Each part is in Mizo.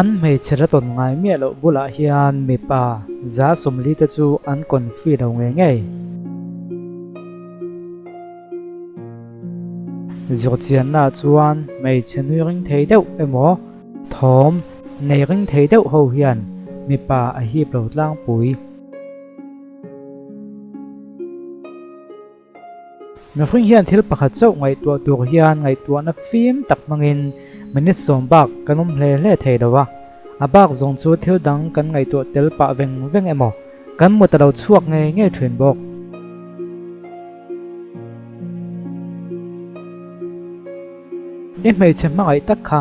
An hmeichhe la tawn ngai miah loh bulah hian mipa 40% te chu an confi lo ngei ngei. Zirchianna chuan hmeichhe nui ring thei deuh emaw thawm nei ring thei deuh ho hian mipa a hip lo tlangpui. Mihring hian thil pakhat chauh ngaihtuah tur hian ngaihtuahna fim tak hmangin minute sawm bak kan awm hle hle thei lo a, a bak zawng chu thil dang kan ngaihtuah tel pah veng veng emaw kan mut a lo chhuak ngei ngei thin bawk. I hmeichhe hmangaih tak kha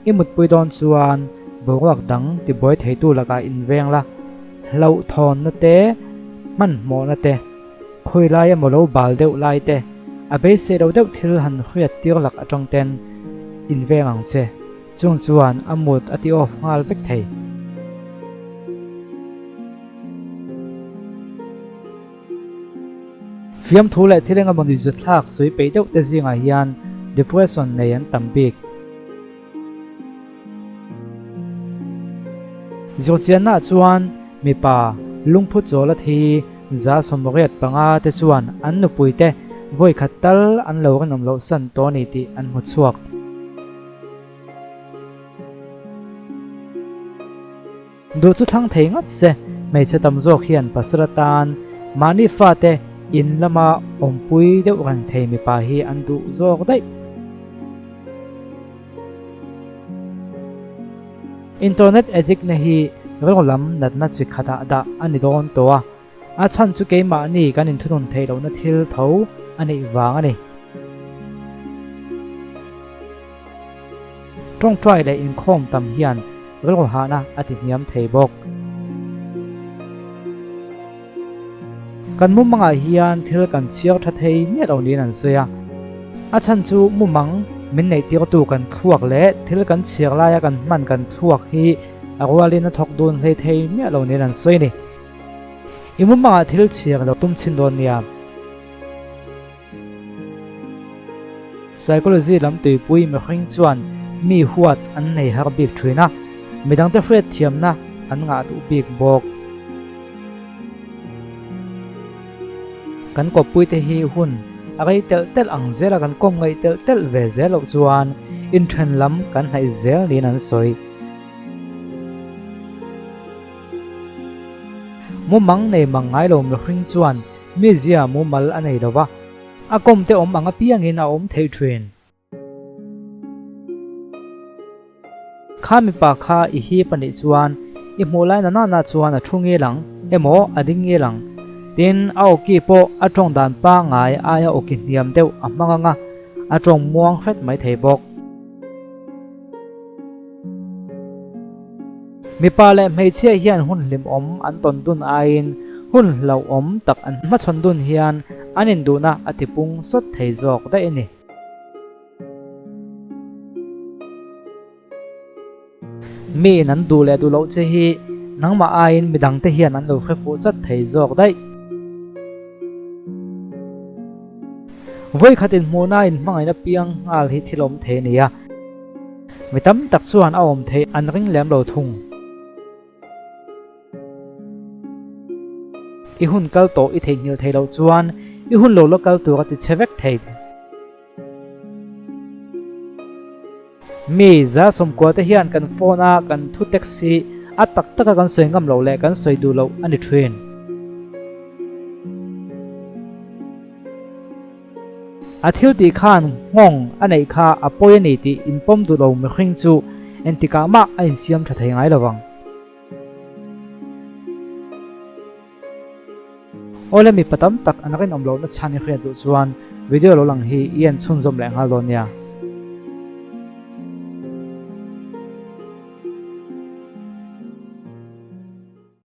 i mutpui dawn chuan boruak dang tibuai theitu lakah inveng la, hlauhthawnna te, hmanhmawhna te, Khawi lai emaw lo bal deuh lai te, a beisei lo deuh thil han hriat tir lak atang ten in veng ang che. Chung chuan a mood a ti off nghal vek thei. Fiamthu leh thil engemaw ni zuthlak sawi peih deuh te zingah hian depression nei an tam bik. Zirchiannaah chuan mipa lungphu chawl a thi 85% te chuan an nupuite vawi khat tal an lo rinawm loh san tawh a ni tih an hmu chhuak. Duh chu thlang thei ngat se, hmeichhe tam zawk hian pasal atan mahni fate in lama awmpui deuh reng thei mipa hi an duh zawk daih. Internet addict na hi rilru lam natna chi khatah dah a ni dawn tawh a, a chhan chu keimahni kan inthunun theih lohna thil tho a nih vang a ni. Tawngtai leh inkhawm tam hian rilru hahna a ti hniam thei bawk. Kan mumangah hian thil kan chhiar tha thei miah lo niin an sawi a. A chhan chu mumang min neihtirtu kan thluak leh thil kan chhiar laia kan hman kan thluak hi a rualin a thawk dun hlei thei miah lo niin an sawi a ni. I mumangah thil chhiar lo tum chhin dawn nia. Psychology lam tuipui mihring chuan mi huat an nei har bik thin a, midangte hriat thiamna an ngah duh bik bawk. Kan kawppuite hi hun a rei telh telh ang zela kan kawm ngaih telh telh ve zel loh chuan inthen lam kan hnaih zel niin an sawi. Mumang nei mang ngai lo mihring chuan Mizia mumal a nei lo va, a kawmte awm ang apiangin a awm theih thin. Kha mipa kha i hip a nih chuan i hmuh lai na nana chuan a thu ngel ang emaw a ding ngel ang. Tin, a awki pawh a tawng dan pangngai aia awki hniam deuh a hmang ang a, a tawng muang hret mai thei bawk. Mipa leh hmeichhia hian hun hlimawm an tawn dun aiin hun hlauhawm tak an hmachhawn dun hian an induhna a tipung sawt thei zawk daih a ni. Miin an duh leh duh loh che hi nangmah aiin midangte hian an lo hre fuh chat thei zawk daih. Vawikhat inhmuhna inhmangaihna piang nghal hi thil awm thei a ni a. Mi tam tak chuan a awm theih an ring lem lo thung. I hun kal tawh i theihnghilh thei loh chuan i hun lo la kal tur a ti chhe vek thei. Mi 90% te hian kan phone a kan thu text hi a tak taka kan sawi ngam loh leh kan sawi duh loh a ni thin. A thil tih khan nghawng a neih kha a pawi a ni tih inpawm duh lo mihring chu entikah mah a insiam tha thei ngai lo vang. Awle mipa tam tak an rinawm lohna chhan i hriat duh chuan video lo lang hi i en chhunzawm leh nghal dawn nia.